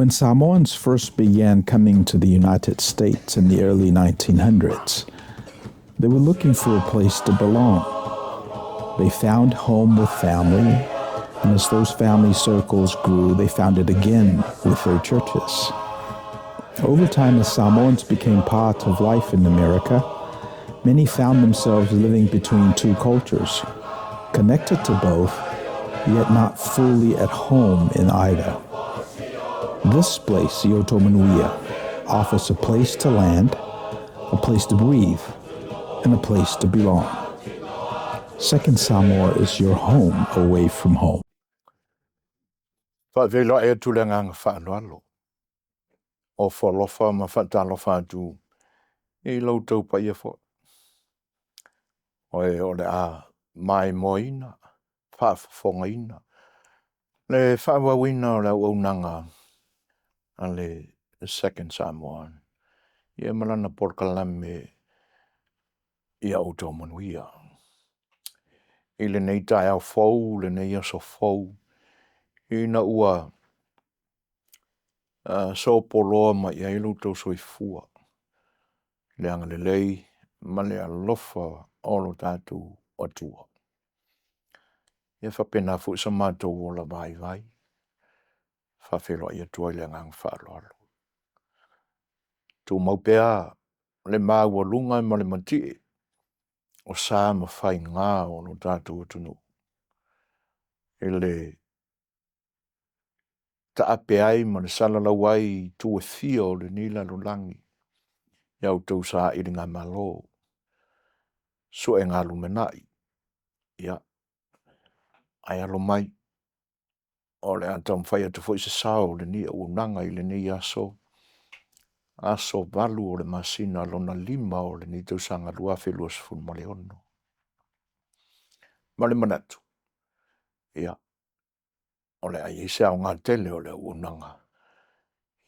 When Samoans first began coming to the United States in the early 1900s, they were looking for a place to belong. They found home with family, and as those family circles grew, they found it again with their churches. Over time, as Samoans became part of life in America, many found themselves living between two cultures, connected to both, yet not fully at home in either. This place, Ia Outou Manuia, offers a place to land, a place to breathe, and a place to belong. Second Samoa is your home away from home. Faafeiloai atu le agaga faaaloalo ofo alofa ma faatalofa atu i lo outou paia foi. Oe o le a maimoaina, faafofogaina le faaauauina o le auaunaga a le Second Samoa ia ma lana polokalame Ia Outou Manuia. I lenei taeao fou, lenei aso fou, ina ua sopoloa mai i ai lo outou soifua i le agalelei ma le alofa o lo tatou Atua. Ia faapena foi so matou ola vaivai, faafeiloai atu ai le agaga faaaloalo. Tumau pea le maualuga ma le matie o sa ma faiga o lo tatou atunuu i le taape ai ma le salalau ai i itu e fia o lenei lalolagi i a outou sailigamalo, suega lumanai, ia, ae alo mai, o le a taumafai atu foi se sao o lenei auaunaga i lenei aso, aso 8 o le masina lona 5 o lenei tausaga 2026. Ma le manatu, ia, o le a i ai se aoga tele o le auaunaga,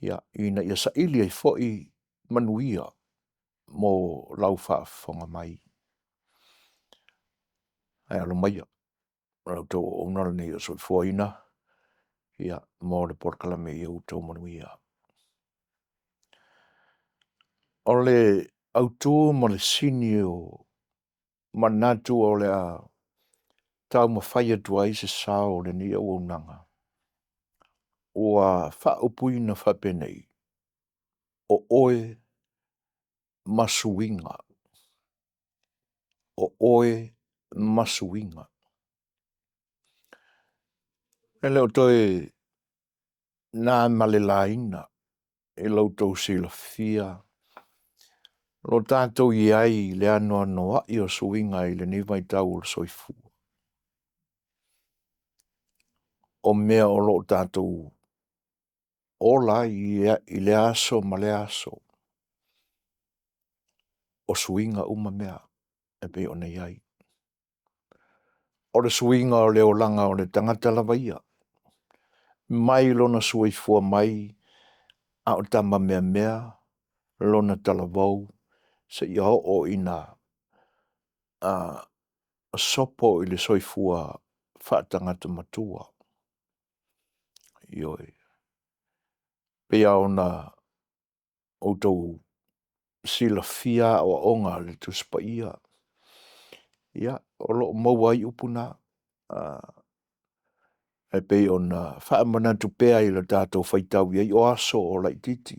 ia, ina ia saili ai foi manuia mo lau faafofoga mai. Ae alo maia, o la outou auauna lenei o le soifuaina, ia, mo le polokalame ia outou manuia. O le autu ma le sini o manatu o le a taumafai atu ai se sao o lenei auaunaga, ua faaupuina faapenei, o oe ma suiga, o oe ma suiga. E le o toe na ma le laina i lo outou silafia lo tatou i ai i le anoanoai o suiga i lenei vaitau o le soifua. O mea o lo o tatou ola ai i lea aso ma lea aso, o suiga uma mea e pei ona i ai. O le suiga o le olaga o le tagata lava ia, mai lona soifua mai a o tama meamea lona talavou seia oo ina sopo i le soifua faatagata matua. Ioe. E pei lava ona outou silafia aoaoga a le Tusi Paia, ia, o lo o maua ai upu na, e pei ona faamanatu pea i le tatou faitau i ai, o aso o laitiiti,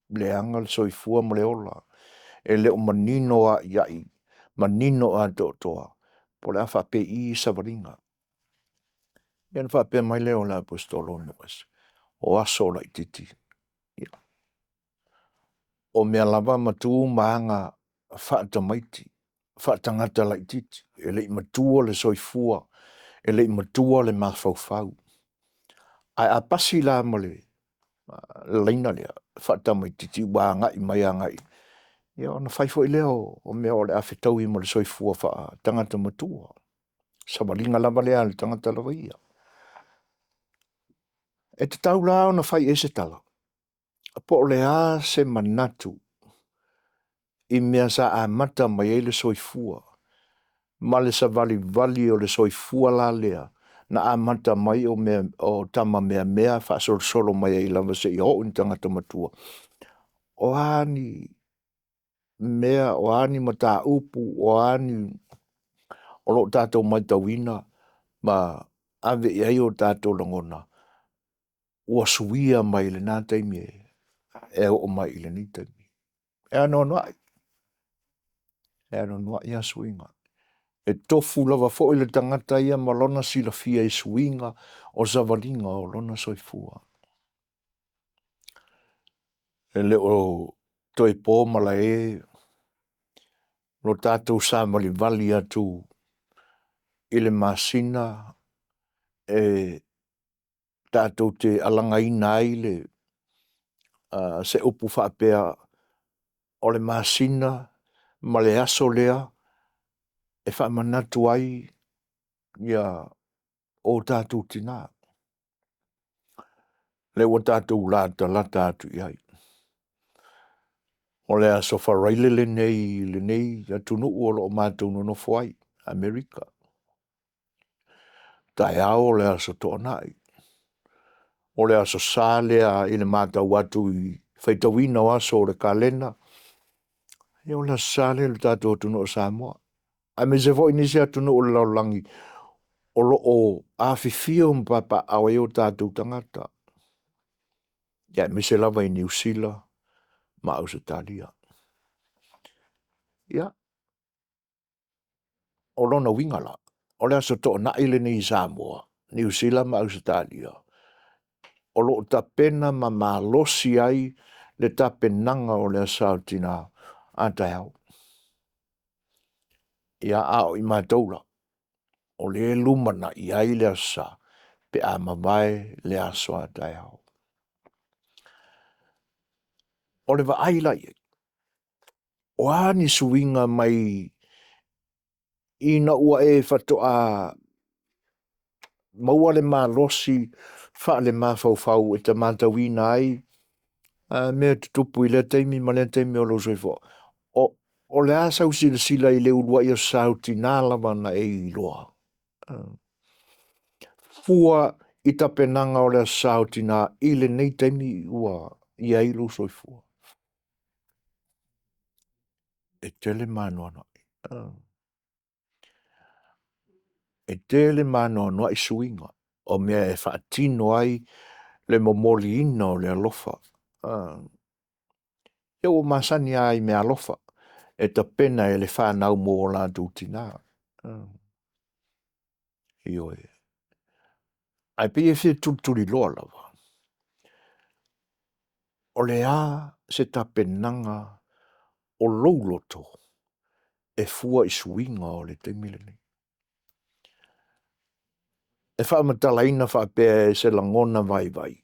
leaga le soifua ma le ola, e le o manino aiai manino atoatoa po o le a faapei i savaliga. Ia ona faapea mai lea o le Aposetolo o aso o laitiiti. Ia, o mea lava ma tu ma aga faatamaiti, faatagata laitiiti, e le i matua le soifua, e le i matua le mafaufau. Ae a pasi la ma le laina lea faatamaitiiti ua agai mai agai, ia ona fai foi lea o mea o le a fetaui ma le soifua faatagata matua. Savaliga lava lea a le tagata lava ia. E tatau la ona fai i ai se tala, po o le a se manatu i mea sa amata mai ai le soifua ma le savalivali o le soifua la lea. na amata mai o mea o tama meamea faasolosolo mai ai lava seia oo i tagata matua. O a ni mea, o a ni mataupu, o a ni o lo o tatou matauina ma ave i ai o tatou lagona ua suia mai lena taimi e oo mai i lenei taimi. E anoanoai, e anoanoai lava suiga. E tofu lava foi le tagata ia ma lona silafia i suiga o savaliga o lona soifua. E le o toe po malae lo tatou savalivali atu i le masina e tatou te alagaina ai le se upu faapea o le masina ma le aso lea e faamanatu ai o tatou tina, lea ua tatou latalata atu i ai. O le Aso Faraile lenei i lenei atunuu o lo o matou nonofo ai Amerika, taeao o le Aso Toonai, o le Aso Sa lea i le matau atu i le faitauina o aso o le kalena, ia o le Aso Sa lea i le tatou atunuu o Samoa, aemaise foi nisi atunuu o le lalolagi o lo o afifio ma papaaao ai o tatou tagata, aemaise lava i Niu Sila ma Ausetalia. Ia, o lona uiga la, o le Aso Toonai lenei i Samoa, Niu Sila ma Ausetalia, o lo o tapena ma malosi ai le tapenaga o le Aso Sa o Tina a taeao. Ia, a o i matou la, o lea e lumanai ai le Aso Sa pe a mavae le aso a taeao. O le vaai la i ai, o a ni suiga mai ina ua e faatoa maua le malosi faalemafaufau e te matauina ai mea tutupu i lea taimi ma lea taimi o lou soifua. O le a sau silasila i le uluai aso sa o tina lava na e iloa? Fua i tapenaga o le aso sa o tina i lenei taimi ua i ai lou soifua. E tele ma anoanoai. E tele ma anoanoai suiga o mea e faatino ai le momoliina o le alofa. Ia ua masani lava i meaalofa e tapena e le fanau mo o latou tina. Ioe. Ae pei e fia tulituliloa lava, o le a se tapenaga o lou loto e fua i suiga o le taimi lenei? E faamatalaina faapea e se lagona vaivai,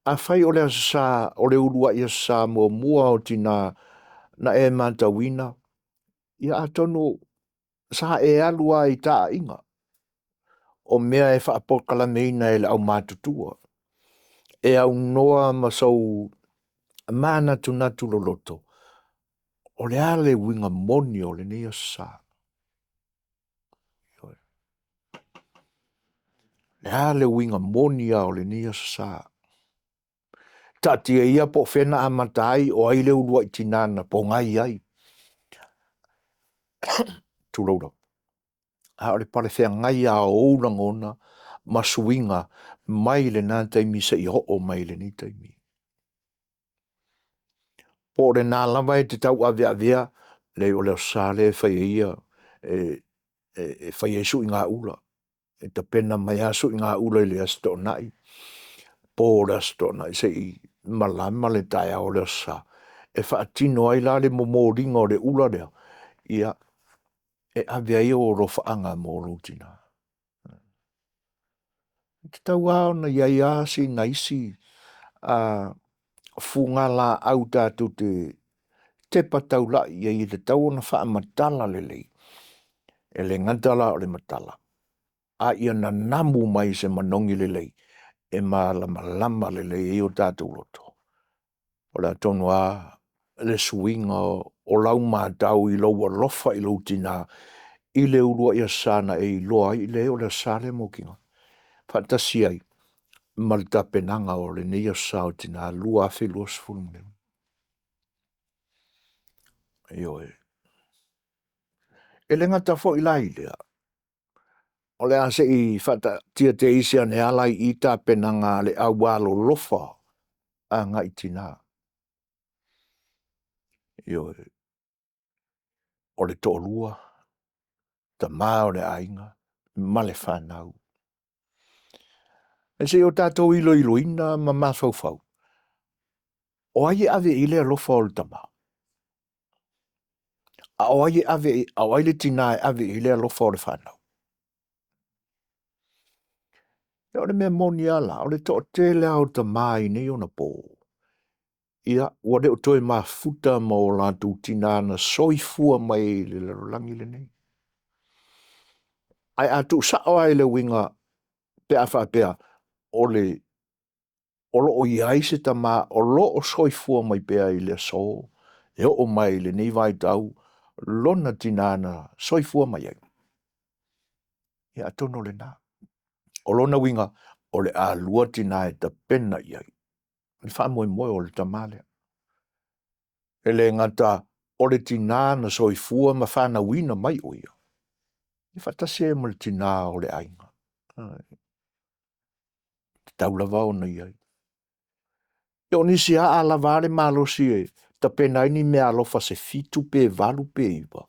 afai o le Aso Sa o le uluai Aso Sa muamua o tina na e matauina, ia atonu sa e alu lava i taaiga o mea e faapolokalameina e le aumatutua e aunoa ma sou manatunatu loloto, o le a le uiga moni o lenei Aso Sa? O le a le uiga moni lava o lenei Aso Sa? Taatia ia po o fea na amata ai, o ai le uluai tina na pogai ai, tulou lava, a o le palefeagai lava o ou lagona ma suiga mai lena taimi seia oo mai i lenei taimi. Po o lena lava e te tauaveavea, leai o le Aso Sa lea e fai ai ia, e fai ai suigaula, e tapena mai lava suigaula i le Aso Toonai, po o le Aso Toonai se i malama le taeao o le Aso Sa, e faatino ai la le momoliga o le ula lea, ia, e ave ai ou alofaaga mo lou tina. E tatau lava ona i ai lava sina isi fugalaau tatou te tepa taulai i ai e tatau ona faamatala lelei, e le gata la o le matala, a ia nanamu mai i se manogi lelei e malamalama lelei ai o tatou loto. O le a tonu lava le suiga o lau matau i lou alofa i lou tina i le uluai aso sa na e iloa ai, leai o le Aso Sa lea mo tina. faatasi ai ma le tapenaga o lenei Aso Sa o Tina 2025. Ioe. E le gata foi la i lea, o le a se i faataatia teisi ane ala i i tapenaga a le aualolofa agai i tina. Ioe. O le toalua, tama o le aiga ma le fanau. E se i o tatou iloiloina ma mafaufau, o ai e ave i le alofa o le tama? A o ai e ave a o ai le tina e ave i le alofa o le fanau? Ia o le mea moni lava la, o le toatele lava o tama i nei ona po, ia, ua le o toe mafuta ma o latou tina na soifua mai i le lalolagi lenei. Ae a tuusao lava i le uiga pe a faapea o le o lo o i ai se tama o lo o soifua mai pea i le aso e oo mai i lenei vaitau lona tina na soifua mai ai, ia atonu o lena. O lona uiga, o le a lua tina e tapena i ai le faamoemoe o le tama lea. E le gata o le tina na soifua ma fanauina mai o ia, e faatasi ai ma le tina o le aiga. E tatau lava ona i ai. O nisi a lava le malosi e tapena ai ni meaalofa se fitu pe valu pe iva,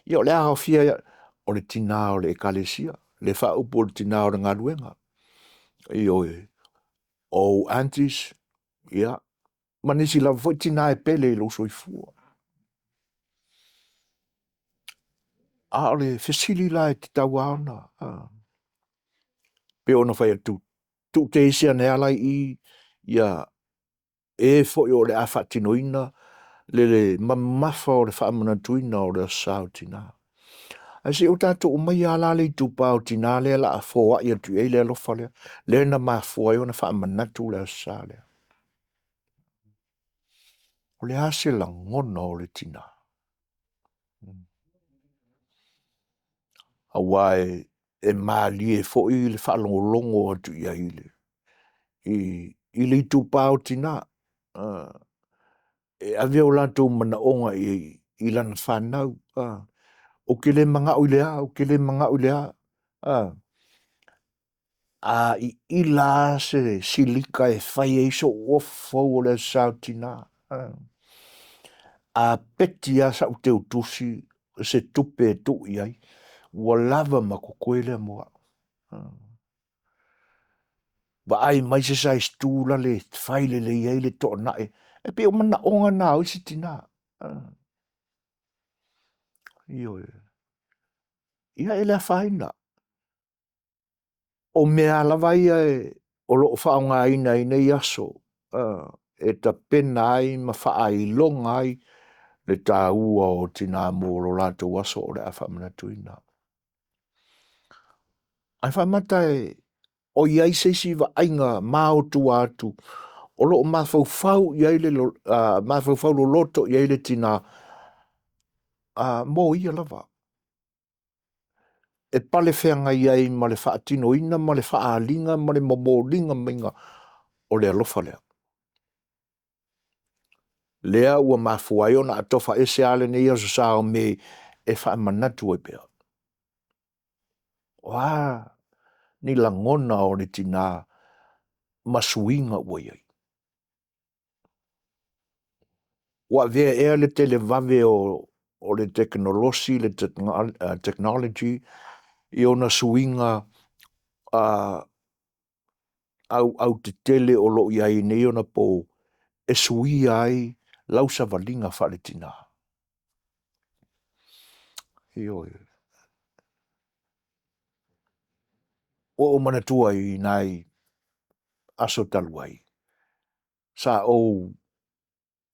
ia o le a aofia o le tina o le ekalesia, le faaupu o le tina o le galuega. Ioe, o ou aunties, ia, ma nisi lava foi tina e pele i lou soifua. A o le fesili la e tatau lava ona pei ona fai atu, tuu teisi ane lava la i i ia e foi o le a faatinoina le mamafa o le faamanatuina o le Aso Sa o Tina. Ae se i o tatou aumaia lava la le itupa o tina lea o le a foai atu i ai le alofa lea, lea na mafua ai ona faamanatu le Aso Sa lea. O le a se lagona o le tina? Aua e malie foi le faalogologo atu i ai i le itupa o tina, e ave o latou manaoga i lana fanau. Ou te le manao i le a, ou te le manao i le a. A iila lava se silika e fai ai sou ofu fou o le Aso Sa o Tina. A peti lava sau teutusi se tupe e tuu i ai, ua lava ma totoe lea mo au. Vaai mai se size tulale e fai lelei ai le toanae, e pei o manaoga na o isi tina. Ioe. Ia e le afaina. O mea lava ia o lo o faaaogaina i nei aso e tapena ai ma faailoga ai le taua o tina mo lo latou aso o le a faamanatuina. Ae faamata e o i ai se isi vaaiga maotua atu o lo o mafaufau i ai le mafaufau loloto i ai le tina mo ia lava e pale feagai ai ma le faatinoina ma le faaaliga ma le momoliga maiga o le alofa lea. Lea ua mafua ai ona atofa ese lava lenei Aso Sa o Me e faamanatu ai pea. O a ni lagona o le tina ma suiga ua i ai? Ua avea ea le televave o le tekonolosi, le technology i ona suiga auautetele o lo o i ai i nei ona po e suia ai lau savaliga faaletina? Ioe. Ua ou manatua i nai aso talu ai, sa ou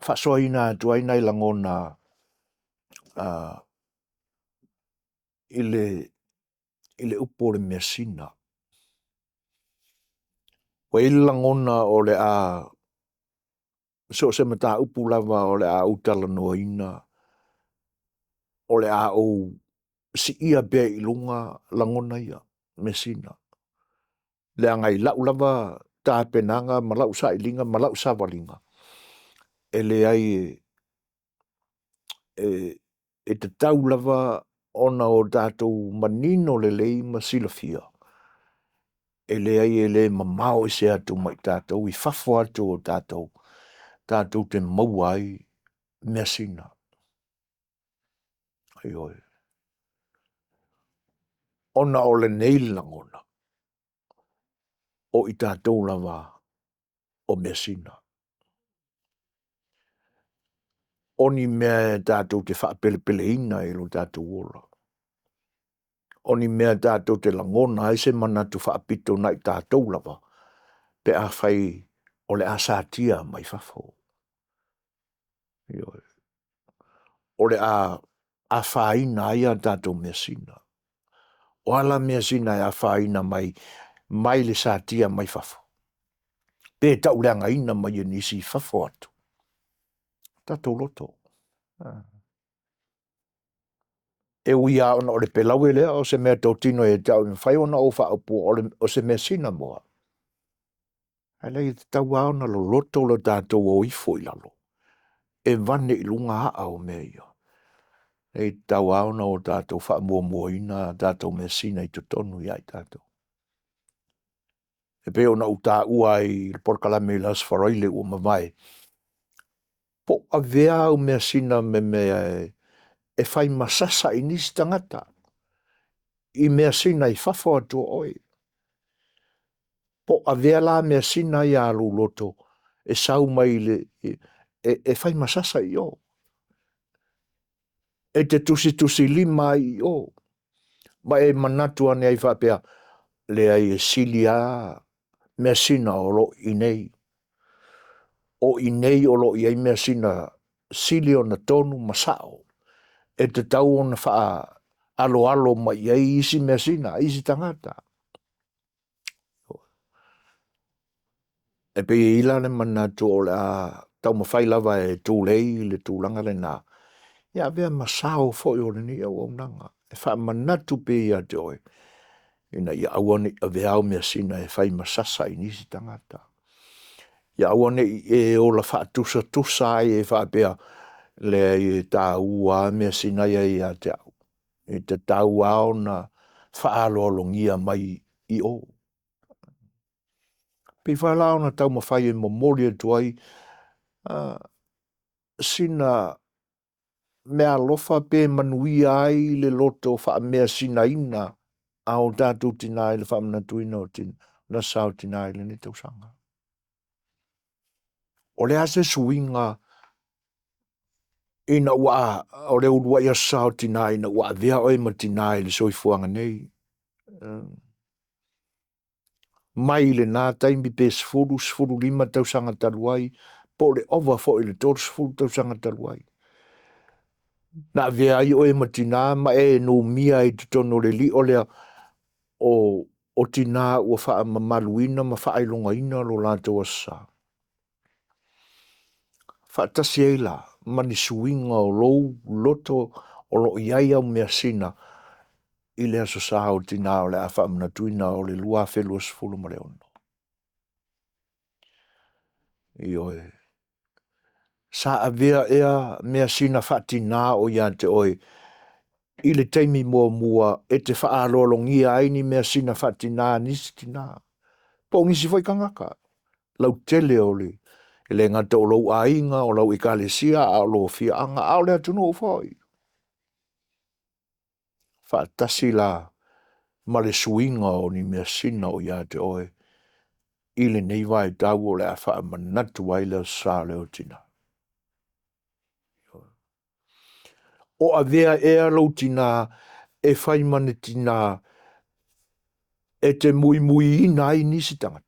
faasoaina atu ai nai lagona i le upu o le measina. Ua i ai le lagona o le a so o se mataupu lava o le a ou talanoaina, o le a ou siia pea i luga lagona ia, measina. Leaga i lau lava tapenaga ma lau sailiga ma lau savaliga, e leai e tatau lava ona o tatou manino lelei ma silafia, e leai e le mamao ese atu ma i tatou i fafo atu o tatou, tatou te maua ai measina. Ioe. Ona o lenei lagona, o i tatou lava o measina. O ni mea e tatou te faapelepeleina i lo tatou ola, o ni mea tatou te lagona ai se manatu faapito nai tatou lava pe afai o le a satia mai fafo. Ioe. O le a afaina ai a tatou measina. O a la measina e afaina mai mai le satia mai fafo, pe tauleagaina mai e nisi i fafo atu, tatou loto. E ui lava ona o le peleue lea o se meatotino ia te au e mafai ona ou faaupua o se measina mo au, ae leai e tatau lava ona loloto lo tatou o ifo i lalo e vane i luga aa o mea ia. E tatau lava ona o tatou faamuamuaina a tatou measina i totonu ia i tatou. E pei ona ou taua ai i le polokalame i le Aso Faraile ua mavae, po o avea au measina me mea e fai ma sasa i nisi tagata i measina i fafo atu o oe. Po o avea la measina ia a lou loto e sau mai le e fai ma sasa i o, e te tusitusilima ai i o, ma e manatu ane ai faapea, leai e sili lava measina o lo o i inei. O i inei o lo o i ai measina sili ona tonu ma sao e tatau ona faaaloalo mai i ai isi measina, isi tagata. E pei e i ai la le manatu o le a taumafai lava e tulei le tulaga lena, ia avea ma sao foi o lenei auaunaga e faamanatu pea ia te oe, ina ia aua ne i avea au measina e fai ma sasa i nisi tagata. Ia aua ne i e ola faatusatusa ai e faapea, leai e taua lava measina ia ia te au, e tatau lava ona faaaloalogia mai i o. Pei foi la ona taumafai e momoli atu ai sina meaalofa pe manuia ai le loto faameasinaina a o tatou tina i le faamanatuina o le Aso Sa o Tina i lenei tausaga. O le a se suiga ina ua o le uluai Aso Sa o Tina ina ua avea oe ma tina i le soifuaga nei, mai lena taimi pe 10, 15 tausaga talu ai, po o le ova foi i le 30 tausaga talu ai, na avea ai oe ma tina ma e numia ai i totonu o le lio lea o tina ua faamamaluina ma faailogaina lo latou Aso Sa. Faatasi ai la ma ni suiga o lou loto o lo o i ai au measina i le Aso Sa o Tina o le a faamanatuina o le 2026. Ioe. Sa avea ea measina faatina o ia te oe i le taimi muamua e te faaaloalogia ai ni measina faatina a nisi tina, po o nisi foi tagata lautele o le e le gata o lou aiga, o lau ekalesia, a o lou afioaga, a o le atunuu foi. Faatasi la ma le suiga o ni measina o ia te oe i lenei vaitau o le a faamanatu ai le Aso Sa lea o Tina. O avea ea lou tina e fai ma ni tina e te muimuiina ai nisi tagata?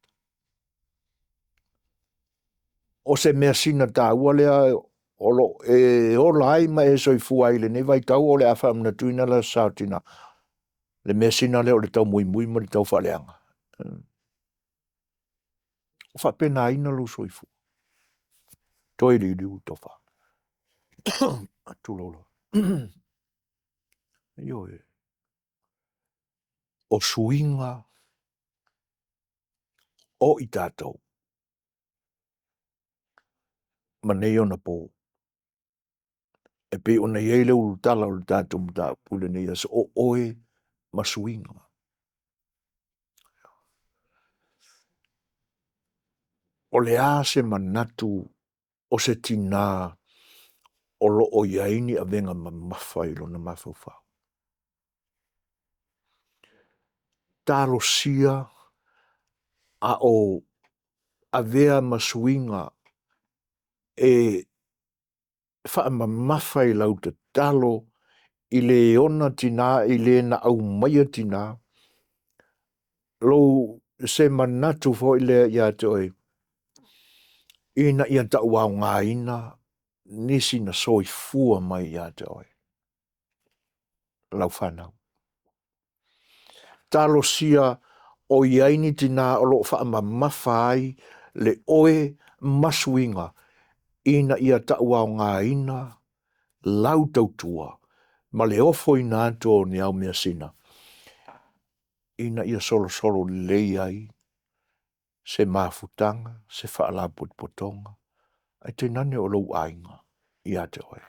O se measina taua lea o lo o e ola ai ma e soifua ai i lenei vaitau o le a faamanatuina le Aso Sa o Tina, le measina lea o le taumuimui ma le taufaaleaga. O faapenaina lou soifua. Toe liuliu le tofa. Tulou lava. Ioe. O suiga. O i tatou ma nei ona po e pei ona i ai le ulutala o le tatou mataupu i lenei aso, o oe ma suiga. O le a se manatu o se tina o lo o i ai ni avega mamafa i lona mafaufau? Talosia a o avea ma suiga e faamamafa i lau tatalo i le ona tina i le na aumaia tina, lou se manatu foi lea ia te oe ina ia tauaogaina nisi na soifua mai ia te oe, lau fanau. Talosia o i ai ni tina o lo o faamamafa ai le oe ma suiga ina ia tauaogaina lau tautua ma le ofoina atu o ni au measina ina ia solosolo lelei ai se mafutaga, se faalapotopotoga, ae tainane o lou aiga ia te oe.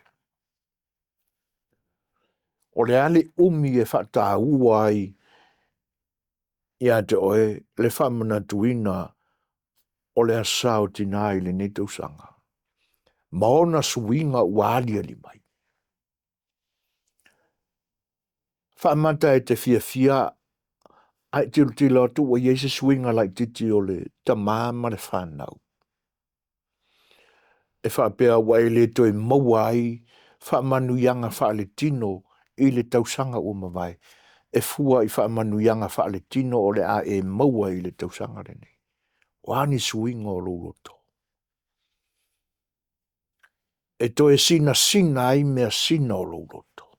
O le a le umi e faataua ai ia te oe le faamanatuina o le Aso Sa o Tina i lenei tausaga ma ona suiga ua aliali mai? Faamata e te fiafia ae tilotilo atu ua i ai se suiga laitiiti o le tama ma le fanau e faapea ua e le toe maua ai faamanuiaga faaletino i le tausaga ua mavae e fua i faamanuiaga faaletino o le a e maua i le tausaga lenei. O a ni suiga o lou loto e toe sinasina ai measina o lou loto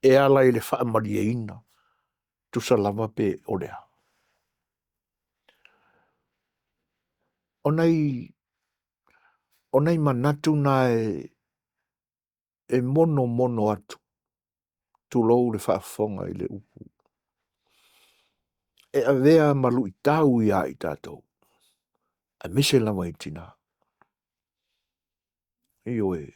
e ala i le faamalieina, tusa lava pe o le a? O nai manatu na e monomono atu, tulou le faafofoga i le upu, e avea ma luitau ia i tatou, aemaise lava i tina. Ioe,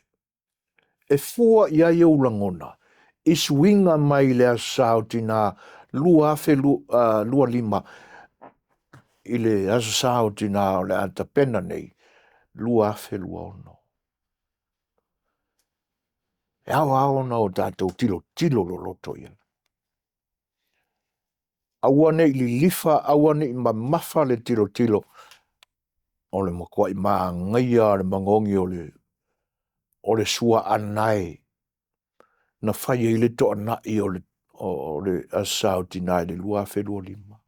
e fua i ai ou lagona i suiga mai le Aso Sa o Tina 2025 i le Aso Sa o Tina o le a tapena nei 2026. E ao lava ona o tatou tilotilo loloto i ai. Aua ne i lilifa, aua ne i mamafa le tilotilo, o le matuai manaia lava o le magogi o le suaanae na fai ai le toanai o le Aso Sa o Tina i le 2025.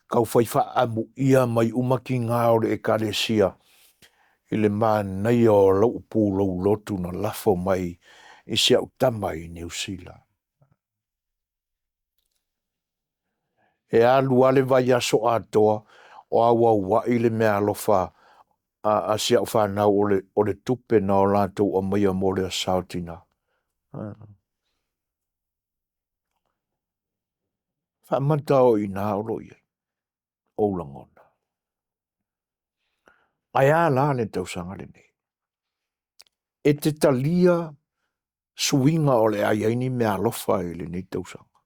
Taufai faaamuia mai uma tiga o le Ekalesia i le manaia o lou pulou lotu na lafo mai i si au tama i Niu Sila. E alu lava le vaiaso atoa o auauai le meaalofa a si au fanau o le tupe na o latou aumaia mo le Aso Sa o Tina. Faamata o i ina o lo o i ai ou lagona? Ae a la le tausaga lenei? E te talia suiga o le a i ai ni meaalofa i lenei tausaga?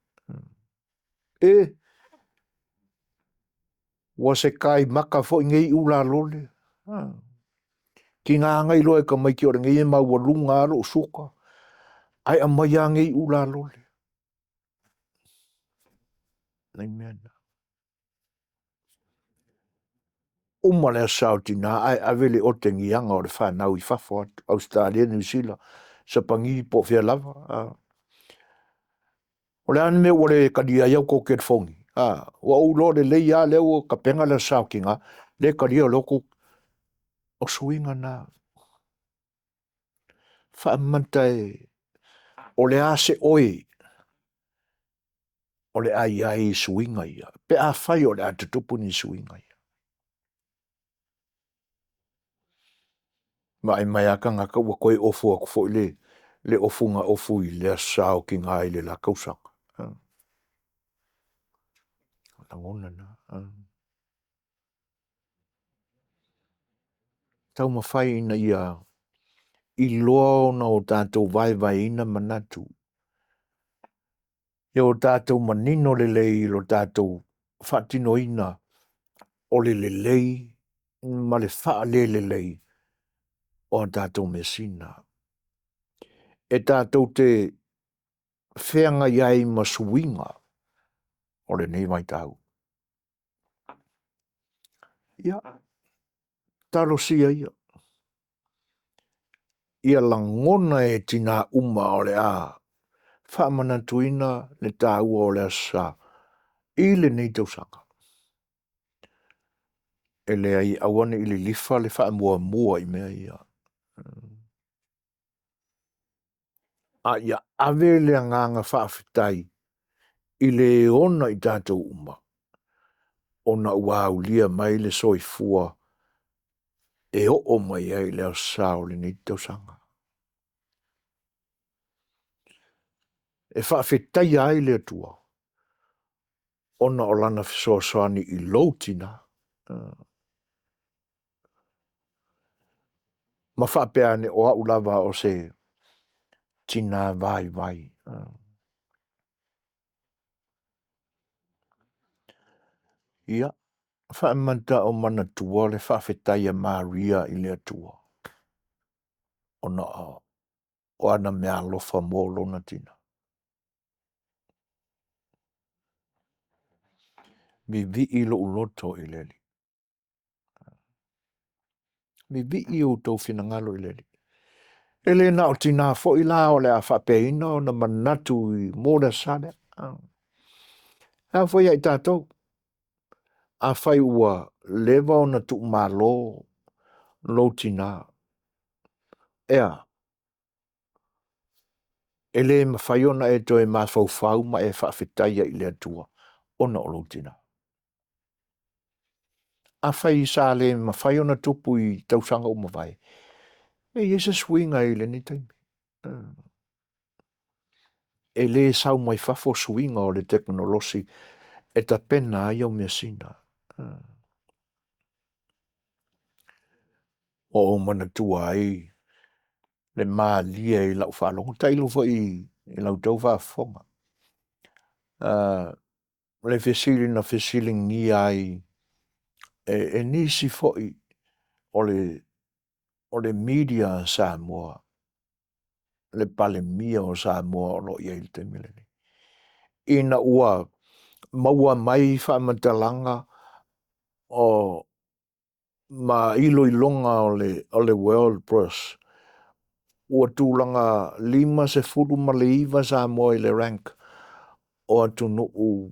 E, ua se kai maka foi nei ulalole. Tiga na iloa e tamaiti o lenei e maualuga lava lou suka, ae aumai lava nei ulalole. Nai mea na. Uma le Aso Sa o Tina ae ave le otegiaga o le fanau i fafo atu, Ausetalia, Niu Sila, Sapani po o fea lava. O le a le mea ua le talia ai au tou telefoni? Ua ou iloa lelei lava lea ua tapena le Aso Sa o Tina, le talia loa tou. O suiga na. Faamata e o le a se oe o le a i ai i suiga ia pe afai o le a tutupu ni suiga ia? Vaai mai lava tagata ua toe ofu atu foi le ofu na ofu i le Aso Sa o Tina i le la tausaga. Lagona na. Taumafai ina ia iloa ona o tatou vaevaeina manatu, ia o tatou manino lelei i lo tatou faatinoina o le lelei ma le faalelelei o a tatou measina. E tatou te feagai ai ma suiga o lenei vaitau. Ia, talosia ia, ia lagona e tinā uma o le a faamanatuina le taua o le Aso Sa i lenei tausaga. E leai, aua ne i lilifa le faamuamua i mea ia, a ia ave le agaga faafetai i le e ona i tatou uma ona ua aulia mai le soifua e oo mai ai i le Aso Sa o lenei tausaga. E faafetaia ai le Atua ona o Lana fesoasoani i lou tina ma faapea ane, o au lava o se tina vaivai. Ia, faamata o manatua le faafetai a Maria i le Atua ona o ana meaalofa mo lona tina. Vivii lou loto i le Alii. Vivii outou finagalo i le Alii. E le na o tina foi la o le a faapeaina ona manatu mo le Aso Sa lea. E ao foi ia i tatou, afai ua leva ona tuumalo lou tina, e a? E le mafai ona e toe mafaufau ma e faafetaia i le Atua ona o lou tina. Afai sa le mafai ona tupu i tausaga ua mavae, e i ai se suiga i lenei taimi. E le sau mai fafo suiga o le tekonolosi e tapena ai au measina. Ua ou manatua ai le malie i lau faalogo, tailo foi i la outou faafofoga. Le fesili na fesiligia ai e nisi foi o le media a Samoa le Palemia o Samoa o lo o i ai i le taimi lenei, ina ua maua mai faamatalaga o ma iloiloga o le World Press, ua tulaga 59 Samoa i le rank o atunuu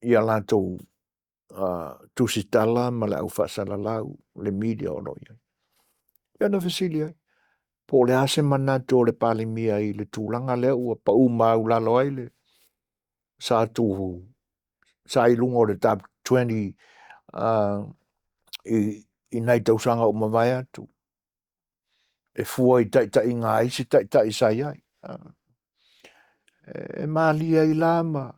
i a latou tusitala ma le au faasalalau, le media o lo o i ai. Ia na fesili ai, po o le a se manatu o le Palemia i le tulaga lea ua pau maualalo ai le sa tu sa i luga o le top 20 i nai tausaga ua mavae atu e fua i taitaiga a isi taitai sa i ai. E malie ai la ma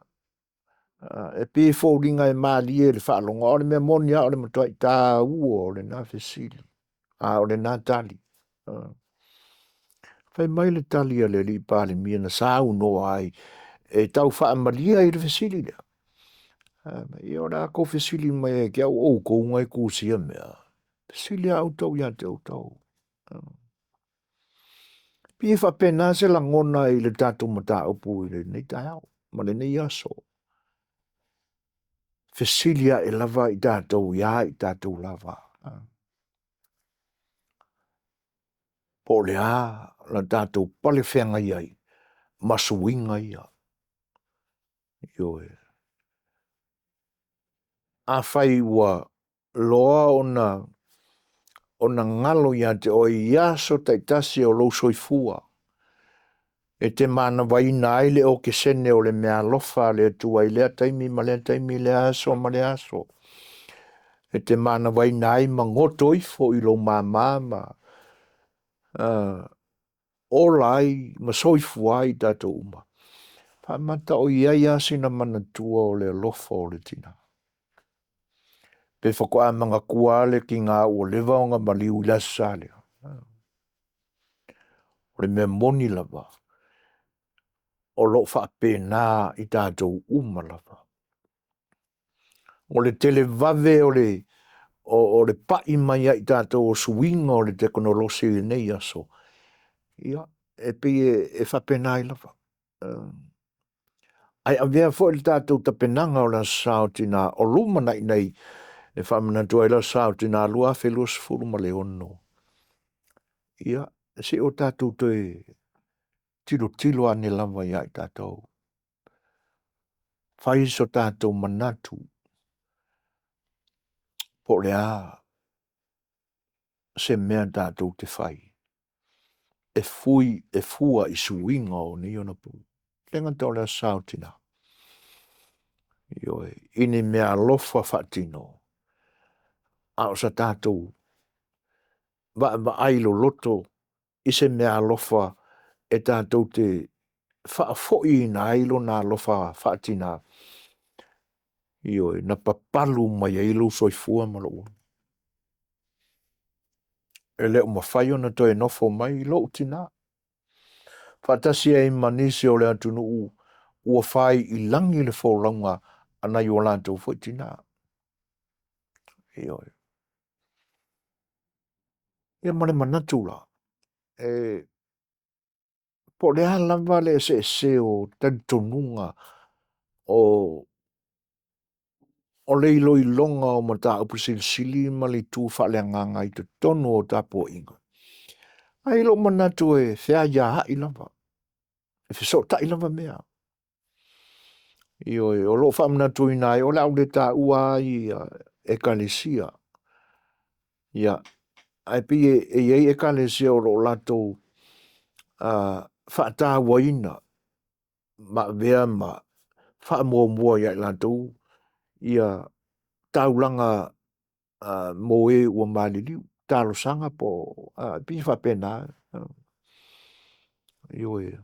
e pei e foliga e malie i le faalogo, a o le mea moni lava o le matuai taua o lena fesili, a o lena tali. Fai mai le tali a le alii Palemia na saunoa ai e tau faamalie ai le fesili lea. Ia o le a kou fesili mai ia te au o outou na e tusia mea. Fesili lava outou ia te outou. Pei e faapena se lagona i le tatou mataupu i lenei taeao ma lenei aso. Fesili ae lava i tatou ia i tatou lava. Po o le a la tatou pale feagai ai ma suiga ia. Ioe. Afai ua loa ona galo ia te oe i aso taitasi o lou soifua e te manavaina ai le okesene o le meaalofa a le Atua i lea taimi ma lea taimi, lea aso ma lea aso, e te manavaina ai ma goto ifo i lou mama ma ola ai ma soifua ai i tatou uma. Faamata o i ai lava sina manatua o le alofa o le tina. Pe faatoa manatua lava le tina ua leva ona maliu i le Aso Sa lea. O le mea moni lava, o lo o faapena i tatou uma lava. O le televave o le pai mai ia i tatou o suiga o le tekonolosi i lenei aso, ia, e pei e faapena ai lava. Ae avea foi le tatou tapenaga o le Aso Sa o Tina o lumanai nei e faamanatu ai le Aso Sa o Tina 2026, ia, se i o tatou toe tilotilo ane lava ia i tatou, fai so tatou manatu po o le a se mea tatou te fai e fua i suiga o nei ona po. E le gata o le Aso Sa o Tina, ioe, i ni meaalofa faatino, a o se tatou vaavaai loloto i se meaalofa e tatou te faafoiina ai lona alofa faatina, ioe, na papalu mai ai lou soifua ma lou ola. E le o mafai ona toe nofo mai lou tina faatasi ai ma nisi o le atunuu ua fai i lagi le folauga a nai o latou foi tina. Ioe. Ia ma le manatu la, e po o le a lava le eseese o talitonuga o le iloiloga o mataupu silisili ma le itu faaleagaga i totonu o tapuaiga, ae i lou manatu e feaiaai lava, e fesootai lava mea. Ioe, o lo o faamanatuina ai, o le a ou le taua lava ia Ekalesia, ia, ae pei e i ai Ekalesia o lo o latou faatauaina ma avea ma faamuamua ia i latou ia taulaga mo e ua maliliu, talosaga po o, e pei e faapena. Ioe.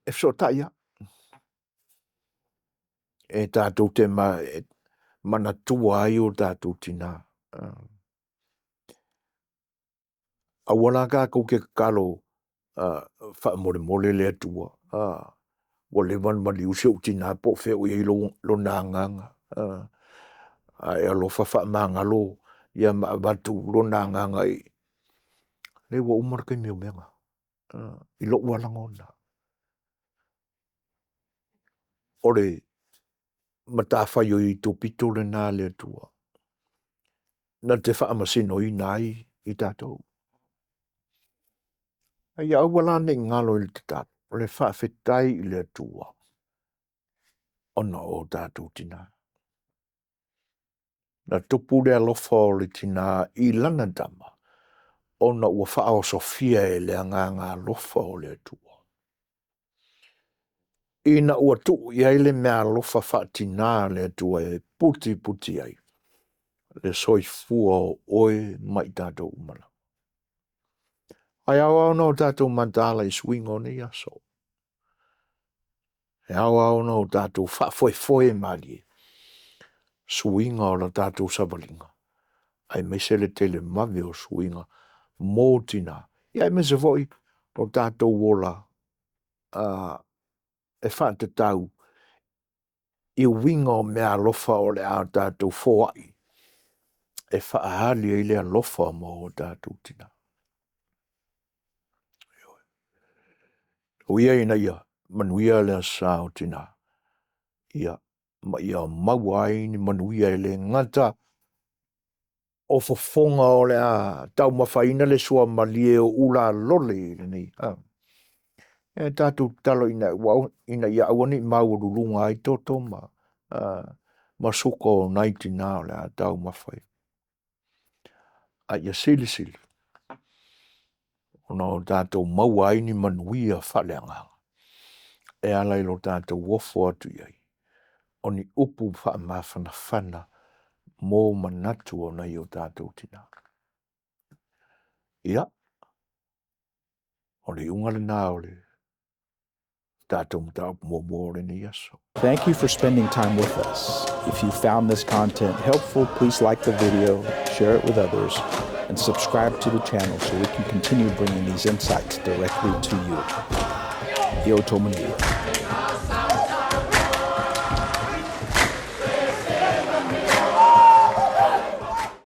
E fesootai lava. E tatou te manatua ai o tatou tina. Aua la tatou te tatalo faamolemole le Atua, ua leva ona maliu si ou tina po o fea o i ai lona agaga, a e alofa faamagalo ia ma avatu lona agaga i… Leai ua uma le taimi o mea na, i lou lava lagona. O le matafaioi topito lena a le Atua na te faamasinoina ai i tatou. A ia aua la ne i galo i le tatalo, o le faafetai i le Atua ona o tatou tina. Na tupu le alofa o le tina i lana tama ona ua faaosofia e le Agaga alofa o le Atua. Ina ua tuu i ai le meaalofa faatina a le Atua e putiputi ai le soifua o oe ma i tatou uma lava. Ae ao lava ona tatou mataala i suiga o nei aso. E ao lava ona o tatou faafoefoe malie suiga o le tatou savaliga, aemaise le televave o suiga mo tina, aemaise foi o tatou ola e faatatau i uiga o meaalofa o le a tatou foai e faaali ai le alofa mo tatou tina. Ioe. Tau ia ina ia manuia le Aso Sa o Tina, ia, ma ia maua ai ni manuia e le gata o fofoga o le a taumafaina le suamalie o ulalole i lenei, e tatou tatalo ina ia aua ne i maualuluga ai toto ma suka o nai tina o le a taumafa ai. A ia silisili ona o tatou maua ai ni manuia faaleagaga e ala i lo tatou ofo atu i ai o ni upu faamafanafana mo manatu o nai o tatou tina. Ia, o le iuga lena o le. tatou mataupu muamua o lenei aso. Thank you for spending time with us. If you found this content helpful, please like the video, share it with others, and subscribe to the channel so we can continue bringing these insights directly to you. Ia outou manuia.